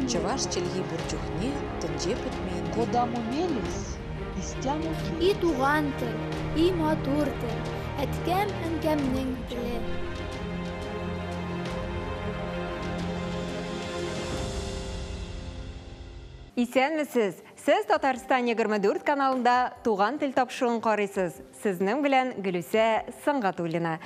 Чӑваш чӗлхи пур чухне тӗнче пӗтмен. Кодамо мелесь, истямо И туган тел, и матур тел, әткәм-әнкәмнең теле. Исәнмесез! Сез Татарстан 24 каналында Туган тел тапшыруын карыйсыз. Сезнең белән Гөлүсә Сөнгатуллина.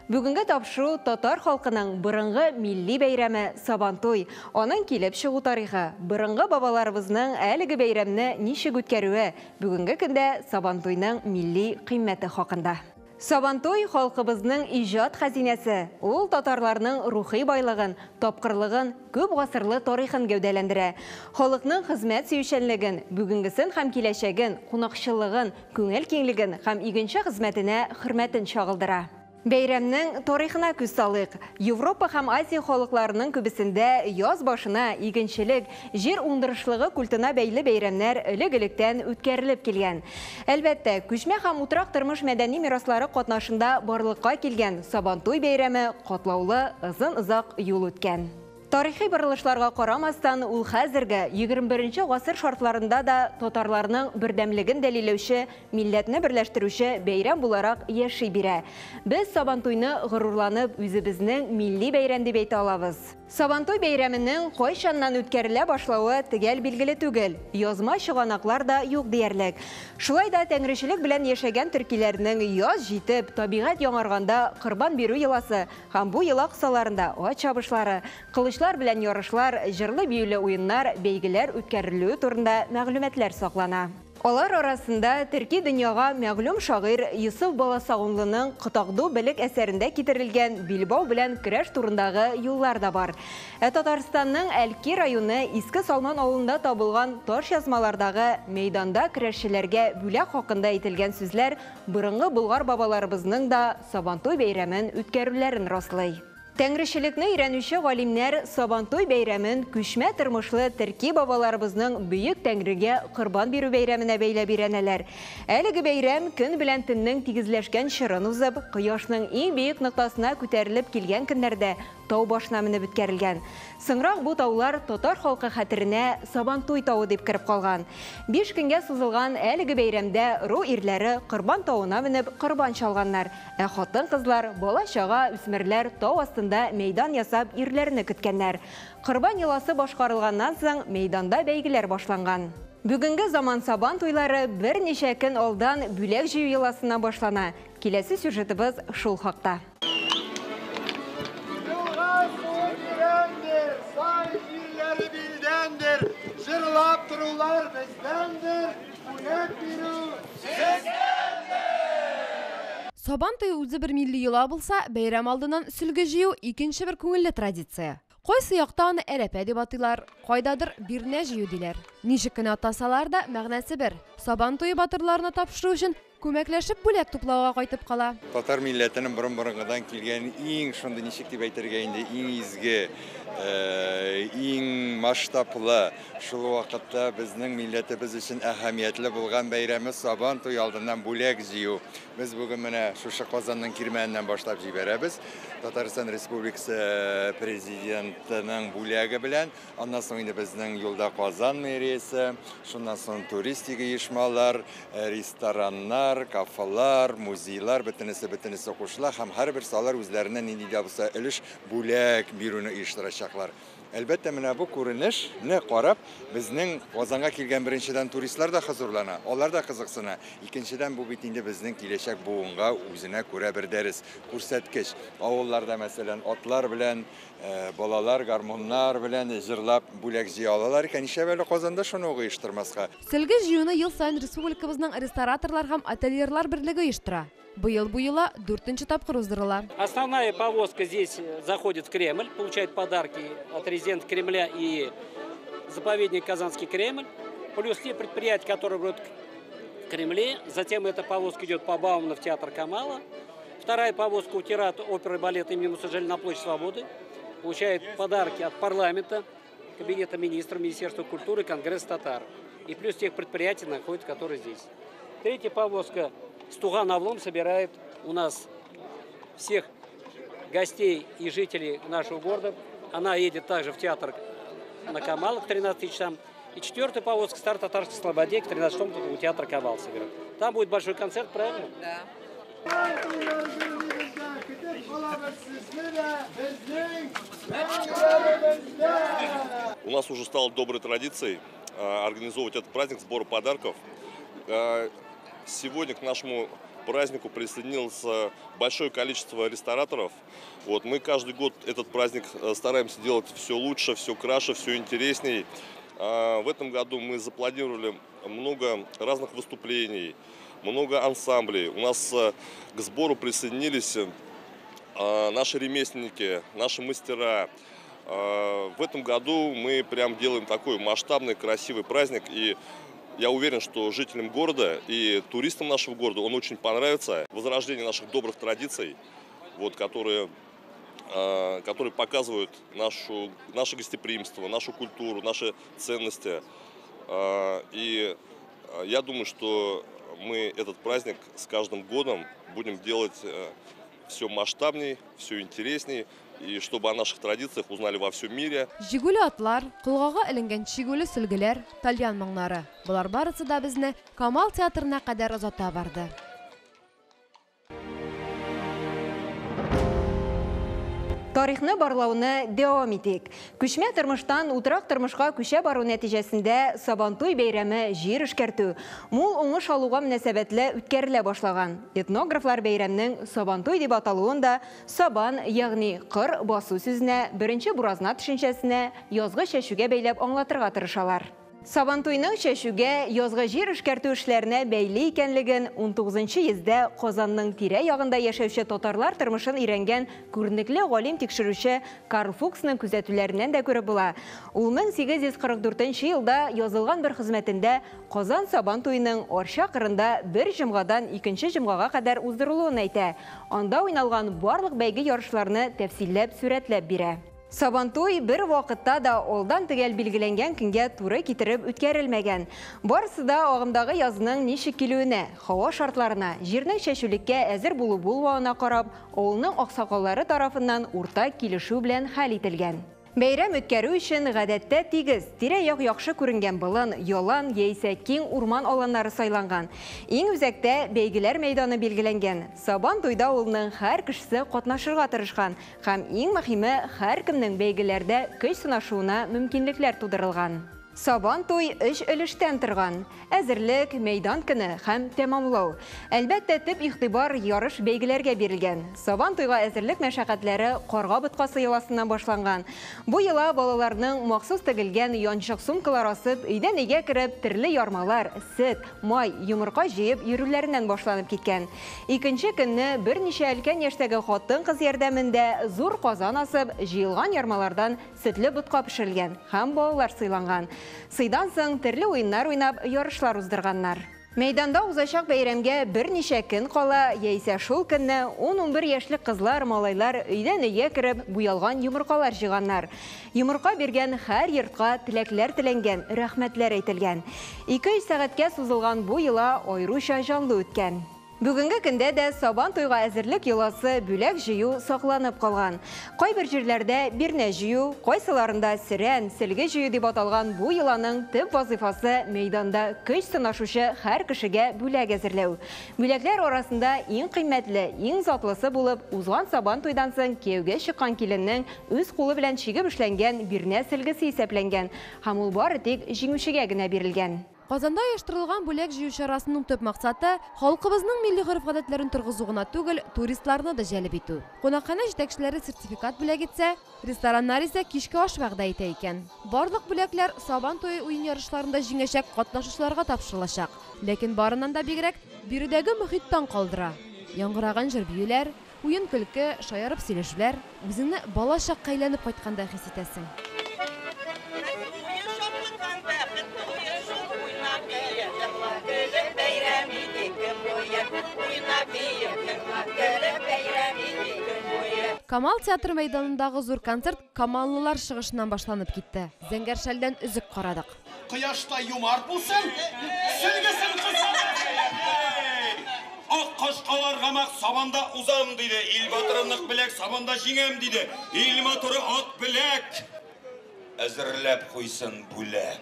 Бүгенге тапшыру татар халкының борынгы милли бәйрәме Сабантуй, аның килеп чыгу тарихы, борынгы бабаларыбызның әлеге бәйрәмне ничек үткәрүе, бүгенге көндә Сабантуйның милли кыйммәте хакында. Сабантуй халкыбызның иҗат хәзинәсе. Ул татарларның рухи байлыгын, тапкырлыгын, күп гасырлы тарихын гәүдәләндерә. Халыкның хезмәт сөючәнлеген, бүгенгесен һәм киләчәген, кунакчыллыгын, күңел киңлеген һәм игенче хезмәтенә хөрмәтен чагылдыра. Бәйрәмнең тарихына күз салыйк. Европа һәм Азия халыкларының күбесендә яз башына игенчелек, җир уңдырышлыгы культына бәйле бәйрәмнәр элек-электән үткәрелеп килгән. Әлбәттә, күчмә һәм утрак тормыш мәдәни мираслары катнашында барлыкка килгән Сабантуй бәйрәме катлаулы, озын-озак юл үткән. Тарихи борылышларга карамастан, ул хәзерге 21 гасыр шартларында да татарларның бердәмлеген дәлилләүче, милләтне берләштерүче бәйрәм буларак яши бирә. Без Сабантуйны горурланып, үзебезнең милли бәйрәм дип әйтә алабыз. Сабантуй бәйрәменең кайчаннан үткәрелә башлавы төгәл билгеле түгел. Язма чыганаклар да юк диярлек. Шулай да тәңречелек белән яшәгән төркиләрнең яз җитеп, табигать яңарганда корбан бирү йоласы һәм бу йола кысаларында ат чабышлары, кылычлар белән ярышлар, җырлы-биюле уеннар, бәйгеләр үткәрелүе турында мәгълүматлар саклана. Алар арасында төрки дөньяга мәгълүм шагыйрь Йосыф Баласагунлының Котакду белек әсәрендә китерелгән билбау белән көрәш турындагы юллар да бар. Ә Татарстанның Әлки районы Иске Салман авылында табылган таш язмалардагы мәйданда көрәшчеләргә бүләк хакында әйтелгән сүзләр борынгы болгар бабаларыбызның да Сабантуй бәйрәмен үткәрүләрен раслый. Тәңречелекне өйрәнүче галимнәр Сабантуй бәйрәмен күчмә тормышлы төрки бабаларыбызның бөек тәңрегә корбан бирү бәйрәменә бәйләп өйрәнәләр. Әлеге бәйрәм көн белән төннең тигезләшкән чорын узып, кояшның иң бөек ноктасына күтәрелеп килгән көннәрдә тау башына менеп үткәрелгән. Соңрак бу таулар татар халкы хәтеренә Сабантуй тавы дип кереп калган. 5 көнгә сузылган әлеге бәйрәмдә ру ирләре корбан тавына менеп корбан чалганнар. Ә хатын-кызлар, бала-чага, үсмерләр тау астында мәйдан ясап ирләрне көткәннәр. Корбан йоласы башкарылганнан соң мәйданда бәйгеләр башланган. Бүгенге заман сабан туйлары берничә көн алдан бүләк җыю йоласыннан башлана. Киләсе сюжетыбыз шул хакта. Җырлап торулар бездәндер, бүләк бирү сездәндер. Сабан туе үзе бер милли йола булса, бәйрәм алдыннан сөлге җыю икенче бер күңелле традиция. Кайсы якта аны әрәпә дип атыйлар, кайдадыр бирнә җыю диләр. Ничек кенә атасалар да, мәгънәсе бер. Сабан туе батырларына тапшыру өчен күмәкләшеп бүләк туплауга кайтып кала. Татар милләтенең борын-борынгыдан килгән иң шундый, ничек дип әйтергә инде, иң изге, иң масштаблы, шул вакытта безнең милләтебез өчен әһәмиятле булган бәйрәме Сабан туе алдыннан бүләк җыю. Без бүген менә шушы Казанның кирмәненнән башлап җибәрәбез. Татарстан Республикасы президентының бүләге белән, аннан соң инде безнең юлда Казан мэриясе, шуннан соң туристик оешмалар, рестораннар, кафелар, музейлар, бөтенесе кушыла һәм һәрберсе алар үзләренә нинди дә булса өлеш бүләк бирүне оештырачаклар. Әлбәттә, менә бу күренешне карап, безнең Казанга килгән беренчедән туристлар да хозурлана, алар да кызыксына. Икенчедән, бу бит инде безнең киләчәк буынга үзенә күрә бер дәрес, күрсәткеч. Авылларда, мәсәлән, атлар белән, балалар гармуннар белән җырлап бүләк җыя алалар икән. Нишләп әле Казанда шуны ук оештырмаска? Сөлге җыюны ел саен республикабызның рестораторлар һәм отельерлар берлеге оештыра. Быел бу йола 4-нче тапкыр уздырыла. Основная повозка здесь заходит в Кремль, получает подарки от резидента Кремля и заповедник Казанский Кремль, плюс те предприятия, которые будут в Кремле. Затем эта повозка идет по Бауману в театр Камала. Вторая повозка у театра оперы и балета имени Мусы Джалиля на площадь Свободы. Получает подарки от парламента, кабинета министров, Министерства культуры, Конгресс татар. И плюс тех предприятий, находят, которые здесь. Третья повозка с Туган-Авлом собирает у нас всех гостей и жителей нашего города. Она едет также в театр на Камал к 13 часам. И четвертая повозка старт Татарской Слободе к 13 часам у театра Камал соберет. Там будет большой концерт, правильно? Да. У нас уже стало доброй традицией организовывать этот праздник сбора подарков. Сегодня к нашему празднику присоединилось большое количество рестораторов. Вот, мы каждый год этот праздник стараемся делать все лучше, все краше, все интересней. В этом году мы запланировали много разных выступлений, много ансамблей. У нас к сбору присоединились наши ремесленники, наши мастера. В этом году мы прям делаем такой масштабный, красивый праздник. И я уверен, что жителям города и туристам нашего города он очень понравится. Возрождение наших добрых традиций, вот, которые показывают наше гостеприимство, нашу культуру, наши ценности. И я думаю, что мы этот праздник с каждым годом будем делать все масштабней, все интересней, и чтобы о наших традициях узнали во всем мире. Җигүле атлар, колгага эленгән чигүле сөлгеләр, тальян моңнары. Болар барысы да безне Камал театрына кадәр озата барды. Тарихны барлауны дәвам итик. Күчмә тормыштан утрак тормышка күчә бару нәтиҗәсендә Сабантуй бәйрәме җир эшкәртү, мул уңыш алуга мөнәсәбәтле үткәрелә башлаган. Этнографлар бәйрәмнең Сабантуй дип аталуын да сабан, ягъни кыр басу сүзенә, беренче буразна төшенчәсенә, язгы чәчүгә бәйләп аңлатырга тырышалар. Сабантуйның чәчүгә, язгы җир эшкәртү эшләренә бәйле икәнлеген 19-нчы йөздә Казанның тирә-ягында яшәүче татарлар тормышын өйрәнгән күренекле галим тикшерүче Карл Фуксның күзәтүләреннән дә күреп була. Ул 1844 елда язылган бер хезмәтендә Казан Сабантуйның Арча кырында бер җомгадан икенче җомгага кадәр уздырылуын әйтә. Анда уйналган барлык бәйге ярышларны тәфсилләп сурәтләп бирә. Сабантуй бер вакытта да алдан төгәл билгеләнгән көнгә туры китереп үткәрелмәгән. Барысы да агымдагы язның ничек килүенә, һава шартларына, җирнең чәчүлеккә әзер булу-булмавына карап, авылның аксакаллары тарафыннан уртак килешү белән хәл ителгән. Бәйрәм үткәрү өчен гадәттә тигез, тирә-як яхшы күренгән болын, ялан яисә киң урман аланнары сайланган. Иң үзәктә бәйгеләр мәйданы билгеләнгән. Сабантуйда авылның һәр кешесе катнашырга тырышкан һәм иң мөһиме һәркемнең бәйгеләрдә көч сынашуына мөмкинлекләр тудырылган. Сабантуй өч өлештән торган: әзерлек, мәйдан көне һәм тәмамлау. Әлбәттә, төп игътибар ярыш бәйгеләргә бирелгән. Сабантуйга әзерлек мәшәкатьләре карга боткасы йоласыннан башланган. Бу йола балаларның махсус тегелгән янчык сумкалар асып, өйдән өйгә кереп, төрле ярмалар, сөт, май, йомырка җыеп йөрүләреннән башланып киткән. Икенче көнне берничә өлкән яшьтәге хатын-кыз ярдәмендә зур казан асып, җыелган ярмалардан сөтле ботка пешерелгән һәм балалар сыйланган. Сыйдан соң төрле уеннар уйнап, ярышлар уздырганнар. Мәйданда узачак бәйрәмгә берничә көн кала, яисә шул көнне 10-11 яшьлек кызлар, малайлар өйдән өйгә кереп, буялган йомыркалар җыйганнар. Йомырка биргән һәр йортка теләкләр теләнгән, рәхмәтләр әйтелгән. 2-3 сәгатькә сузылган бу йола аеруча җанлы үткән. Бүгенге көндә дә Сабантуйга әзерлек йоласы бүләк җыю сакланып калган. Кайбер җирләрдә бирнә җыю, кайсыларында сирән, сөлге җыю дип аталган бу йоланың төп вазифасы мәйданда көч сынашучы һәр кешегә бүләк әзерләү. Бүләкләр арасында иң кыйммәтле, иң затлысы булып узган Сабантуйдан соң кияүгә чыккан киленнең үз кулы белән чигеп эшләнгән бирнә сөлгесе исәпләнгән һәм ул бары тик җиңүчегә генә бирелгән. Казанда оештырылган бүләк җыю чарасының төп максаты халкыбызның милли гореф-гадәтләрен торгызу гына түгел, туристларны да җәлеп итү. Кунакханә җитәкчеләре сертификат бүләк итсә, рестораннар исә кичке аш вәгъдә итә икән. Барлык бүләкләр Сабан туе уен ярышларында җиңәчәк катнашучыларга тапшырылачак. Ләкин барыннан да бигрәк биредәге мөхит таң калдыра. Яңгыраган җыр-биюләр, уен-көлке, шаярып сөйләшүләр, үзеңне балачакка әйләнеп кайткандай хис итәсең. Камал театры мәйданындагы зур концерт камаллылар чыгышыннан башланып китте. Зәңгәр шәлдән өзек карадык. Кояшта юмарт булсын, сөлгесен кысып. Ак Башкалар гамак сабанда узам диде. Ил батыры нык беләк сабанда җиңәм диде. Ил матуры ак беләк. Әзерләп куйсын бүләк.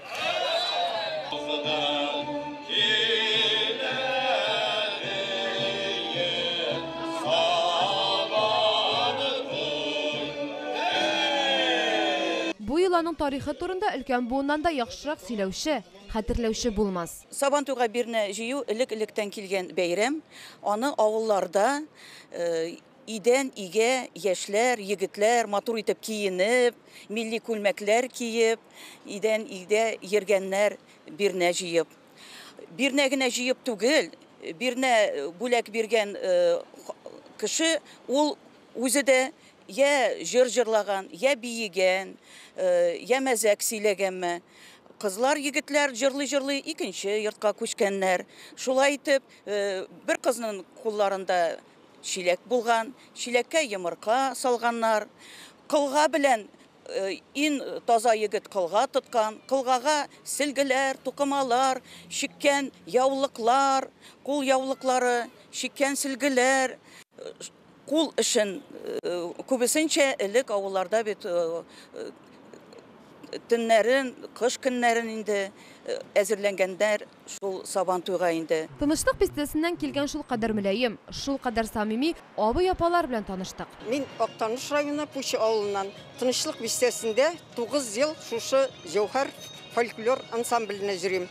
Бу йоланың тарихы турында өлкән буыннан да яхшырак сөйләүче, хәтерләүче булмас. Сабантуйга бирнә җыю элек-электән килгән бәйрәм. Аны авылларда идән игә яшьләр, егетләр матур итеп киенеп, милли күлмәкләр киеп, идән игә йөргәннәр бирнә җыеп. Бирнә генә җыеп түгел, бирнә бүләк биргән кеше ул үзе дә я җыр җырлаган, я биегән, я мәзәк сөйләгәнме. Кызлар, егетләр җырлый-җырлый икенче йортка күчкәннәр. Шулай итеп, бер кызның кулларында чиләк булган, чиләккә йомырка салганнар. Кылга белән иң таза егет кылга тоткан, кылгага сөлгеләр, тукымалар, чиккән яулыклар, кул яулыклары, чиккән сөлгеләр. Кул эшен күбесенчә элек авылларда бит төннәрен, кыш көннәрен инде әзерләнгәннәр шул Сабантуйга инде. Тынычлык бистәсеннән килгән шул кадәр мөлаем, шул кадәр самими абый-апалар белән таныштык. Мин Актаныш районы Пучы авылыннан. Тынычлык бистәсендә 9 ел шушы Җәүһәр фольклор ансамбленә йөрим.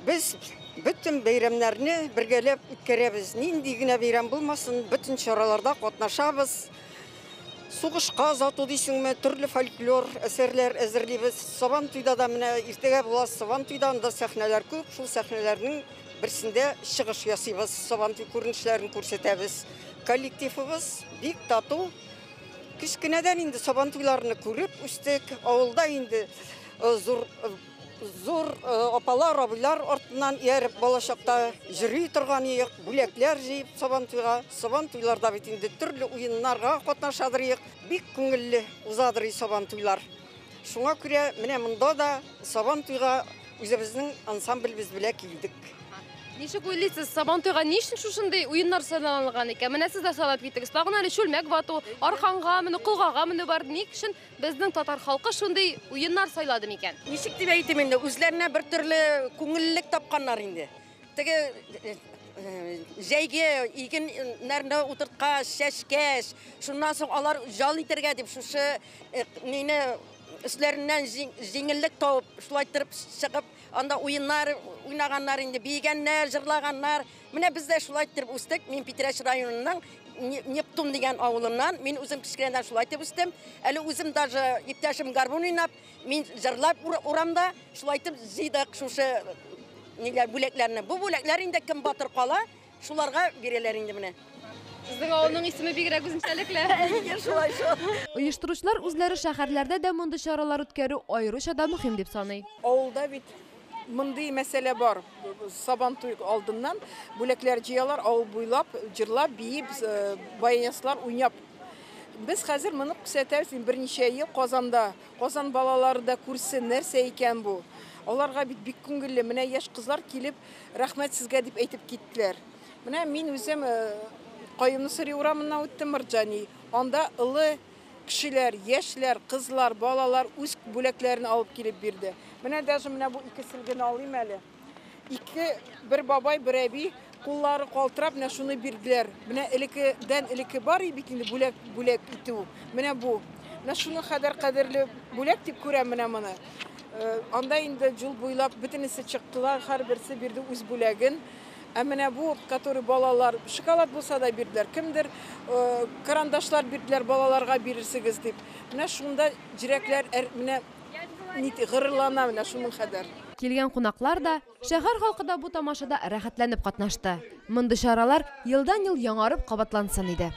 Без бөтен бәйрәмнәрне бергәләп үткәрәбез. Нинди генә бәйрәм булмасын, бөтен чараларда катнашабыз. Сугышка озату дисеңме, төрле фольклор әсәрләр әзерлибез. Сабантуйда да менә иртәгә була Сабантуйда, анда сәхнәләр күп, шул сәхнәләрнең берсендә чыгыш ясыйбыз, Сабантуй күренешләрен күрсәтәбез. Коллективыбыз бик тату. Кечкенәдән инде Сабантуйларны күреп үстек. Авылда инде зур зур апалар, абыйлар артыннан ияреп балачакта йөри торган идек, бүләкләр җыеп Сабантуйга. Сабантуйларда бит инде төрле уеннарга катнашадыр идек. Бик күңелле узадыр Сабантуйлар. Шуңа күрә менә монда да Сабантуйга үзебезнең ансамблебез белән килдек. Ничек уйлыйсыз, Сабантуйга ни өчен шушындый уеннар сайланылган икән? Менә сез дә сайлап киттегез. Тагын әле чүлмәк вату, арканга менү, колгага менү бар. Ни өчен безнең татар халкы шундый уеннар сайлады микән? Ничек дип әйтим инде, үзләренә бер төрле күңеллелек тапканнар инде. Теге җәйге игеннәрне утырткач, чәчкәч, шуннан соң алар ял итәргә дип шушы мине өсләреннән җиңеллек табып, шулай итеп чыгып, анда уеннар уйнаганнар инде, биегәннәр, җырлаганнар. Менә без дә шулай итеп үстек. Мин Питрәч районының Нептун дигән авылыннан, мин үзем кечкенәдән шулай итеп үстем. Әле үзем даже иптәшем гармун уйнап, мин җырлап урамда шулай итеп җыйдык шушы ниләр бүләкләрне. Бу бүләкләр инде кем батыр кала, шуларга бирәләр инде менә. Безнең авылның исеме бигрәк үзенчәлекле. Шулай шул. Оештыручылар үзләре шәһәрләрдә дә мондый чаралар үткәрү аеруча да мөһим дип саный. Авылда бит мондый мәсьәлә бар. Сабантуй алдыннан бүләкләр җыялар, авыл буйлап, җырлап, биеп, баянчылар уйнап. Без хәзер моны күрсәтәбез берничә ел Казанда. Казан балалары да күрсен, нәрсә икән бу. Аларга бит бик күңелле. Менә яшь кызлар килеп, рәхмәт сезгә дип әйтеп киттеләр. Менә мин үзем Каюм Насыйри урамыннан үттем, Морҗани. Анда олы кешеләр, яшьләр, кызлар, балалар үз бүләкләрен алып килеп бирде. Менә даже менә бу ике сөлгене алыйм әле. Ике, бер бабай, бер әби куллары калтырап менә шуны бирделәр. Менә элеккедән элекке бар бит инде бүләк, бүләк итү. Менә бу. Менә шуның кадәр кадерле бүләк дип күрәм менә моны. Анда инде юл буйлап бөтенесе чыктылар, һәрберсе бирде үз бүләген. Ә менә бу, который балалар шоколад булса да бирделәр, кемдер карандашлар бирделәр балаларга бирерсегез дип. Менә шунда йөрәкләр менә горурлана менә шуның кадәр. Килгән кунаклар да, шәһәр халкы да бу тамашада рәхәтләнеп катнашты. Мондый чаралар елдан-ел яңарып кабатлансын иде.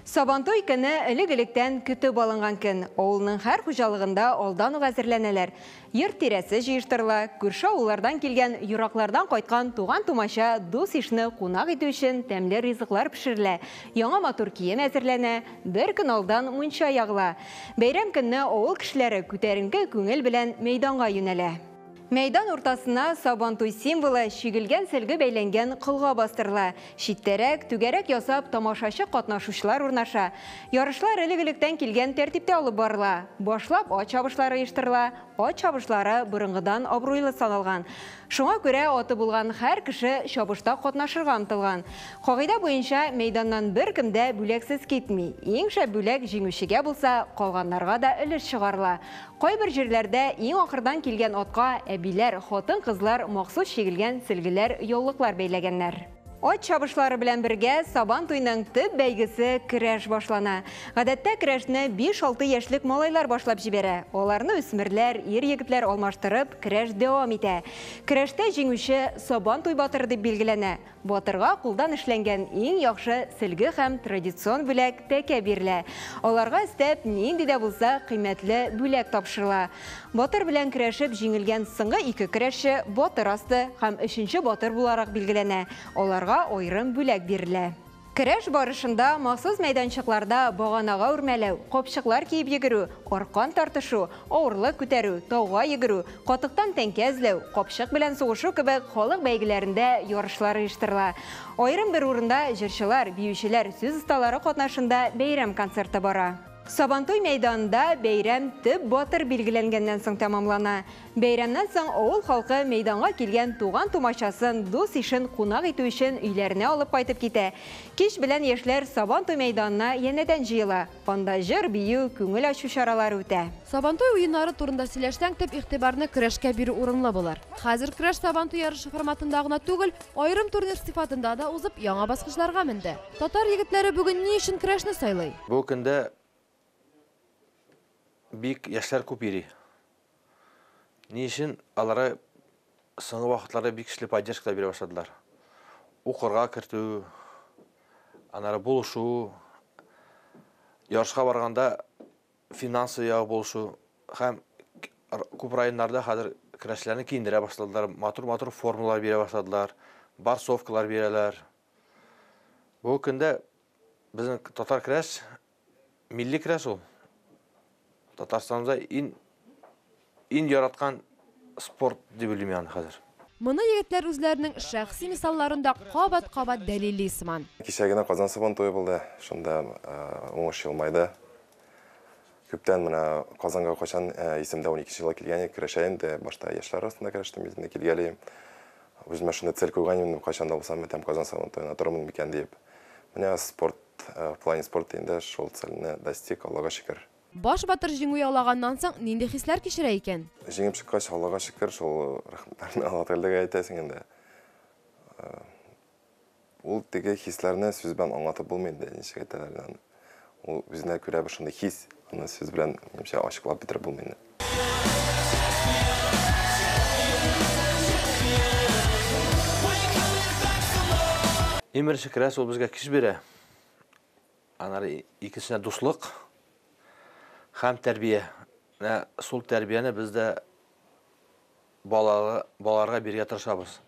Сабантуй көне элек-электән көтеп алынган көн. Авылның һәр хуҗалыгында алдан ук әзерләнәләр. Йорт тирәсе җыештырыла, күрше авыллардан килгән, ераклардан кайткан туган-тумача дус-ишне кунак итү өчен тәмле ризыклар пешерелә. Яңа матур кием әзерләнә, бер көн алдан мунча ягыла. Бәйрәм көнне авыл кешеләре күтәренке күңел белән мәйданга юнәлә. Мәйдан уртасына Сабантуй символы чигелгән сөлге бәйләнгән колга бастырыла. Читтәрәк, түгәрәк ясап, тамашачы катнашучылар урнаша. Ярышлар элек-электән килгән тәртиптә алып барыла. Башлап ат чабышлары оештырыла. Ат чабышлары борынгыдан абруйлы саналган. Шуңа күрә аты булган һәр кеше чабышта катнашырга омтылган. Кагыйдә буенча мәйданнан беркем дә бүләксез китми. Иң шәп бүләк җиңүчегә булса, калганнарга да өлеш чыгарыла. Кайбер җирләрдә иң ахырдан килгән атка әбиләр, хатын-кызлар махсус чигелгән сөлгеләр, яулыклар бәйләгәннәр. Ат чабышлары белән бергә Сабан туйның төп бәйгесе көрәш башлана. Гадәттә көрәшне 5-6 яшьлек малайлар башлап җибәрә. Аларны үсмерләр, ир-егетләр алмаштырып, көрәш дәвам итә. Көрәштә җиңүче Сабан туй батыры дип билгеләнә. Батырга кулдан эшләнгән иң яхшы сөлге һәм традицион бүләк тәкә бирелә. Аларга өстәп нинди дә булса кыйммәтле бүләк тапшырыла. Батыр белән көрәшеп җиңелгән соңгы ике көрәшче батыр асты һәм өченче батыр буларак билгеләнә. Аларга аерым бүләк бирелә. Көрәш барышында махсус мәйданчыкларда баганага үрмәләү, капчыклар киеп йөгерү, аркан тартышу, авырлык күтәрү, тауга йөгерү, катыктан тәңкә эзләү, капчык белән сугышу кебек халык бәйгеләрендә ярышлар оештырыла. Аерым бер урында җырчылар, биючеләр, сүз осталары катнашында бәйрәм концерты бара. Сабантуй мәйданында бәйрәм төп батыр билгеләнгәннән соң тәмамлана. Бәйрәмнән соң авыл халкы мәйданга килгән туган тумачасын, дус ишен кунак итү өчен өйләренә алып кайтып китә. Кич белән яшьләр Сабантуй мәйданына янәдән җыела. Анда җыр, бию, күңел ачу чаралары үтә. Сабантуй уеннары турында сөйләшсәң, төп игътибарны көрәшкә бирү урынлы булыр. Хәзер көрәш Сабантуй ярышы форматында гына түгел, аерым турнир сыйфатында да узып, яңа баскычларга менде. Татар егетләре бүген ни өчен көрәшне сайлый? Бу көндә бик яшьләр күп йөри. Ни өчен алары соңгы вакытларда бик көчле поддержка бирә башладылар. Укырга кертү, аннары булышу, ярышка барганда финансы ягы булышу һәм күп районнарда хәзер көрәшчеләрне киендерә башладылар, матур-матур формалар бирә башладылар, барсовкалар бирәләр. Бу көндә безнең татар көрәш милли көрәш ул. Татарстанда иң яраткан спорт дип уйлыйм мин хәзер. Моны егетләр үзләренең шәхси мисалларында кабат-кабат дәлилли сыман. Кичә генә Казан Сабан туе булды. Шунда уңыш елмайды. Күптән менә Казанга кайчан исемдә 12 елга килгән идек, көрәшә инде. Башта яшьләр арасында көрәштем, инде килгәлим. Үземә шунда цель куйган идем, кайчан да булса мәтәм Казан Сабан туена торырмын микән дип. Менә спорт, в плане спорта инде шул цельне достиг, Аллага шөкер. Баш батыр җиңү яулаганнан соң нинди хисләр кичерә икән? Җиңеп чыккач, Аллага шөкер, шул рәхмәтләрне Алла Тәгаләгә әйтәсең инде. Ул теге хисләрне сүз белән аңлатып булмый инде, ничек әйтәләр аны. Ул үзенә күрә бер шундый хис, аны сүз белән минемчә ачыклап бетереп булмый инде. Иң беренче көрәш ул безгә көч бирә. Аннары икенчесенә дуслык һәм тәрбия. Менә шул тәрбияне без дә балаларга бирергә тырышабыз.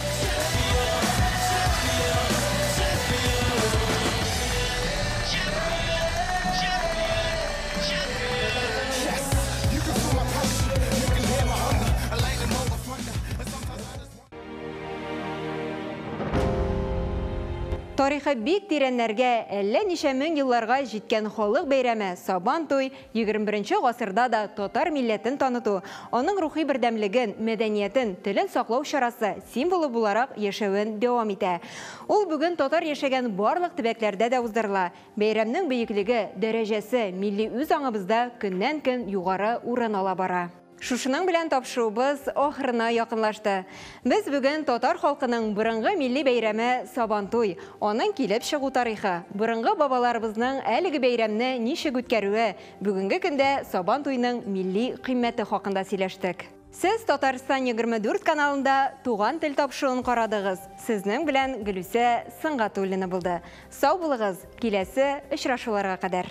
Тарихы бик тирәннәргә, әллә ничә мең елларга җиткән халык бәйрәме Сабан туй 21 гасырда да татар милләтен таныту, аның рухи бердәмлеген, мәдәниятен, телен саклау чарасы, символы буларак яшәвен дәвам итә. Ул бүген татар яшәгән барлык төбәкләрдә дә уздырыла. Бәйрәмнең бөеклеге, дәрәҗәсе милли үз аңыбызда көннән-көн югары урын ала бара. Шушының белән тапшыруыбыз ахырына якынлашты. Без бүген татар халкының борынгы милли бәйрәме Сабантуй, аның килеп чыгу тарихы, борынгы бабаларыбызның әлеге бәйрәмне ничек үткәрүе, бүгенге көндә Сабантуйның милли кыйммәте хакында сөйләштек. Сез Татарстан 24 каналында Туган тел тапшыруын карадыгыз. Сезнең белән Гөлүсә Сөнгатуллина булды. Сау булыгыз, киләсе очрашуларга кадәр.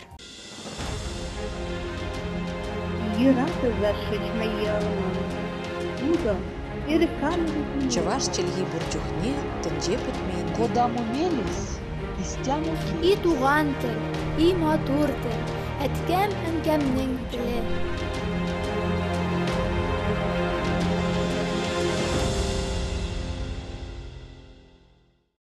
Чӑваш чӗлхи пур чухне тӗнче пӗтмен. Кодамо мелесь, истямо И туган тел, и матур тел, әткәм-әнкәмнең теле.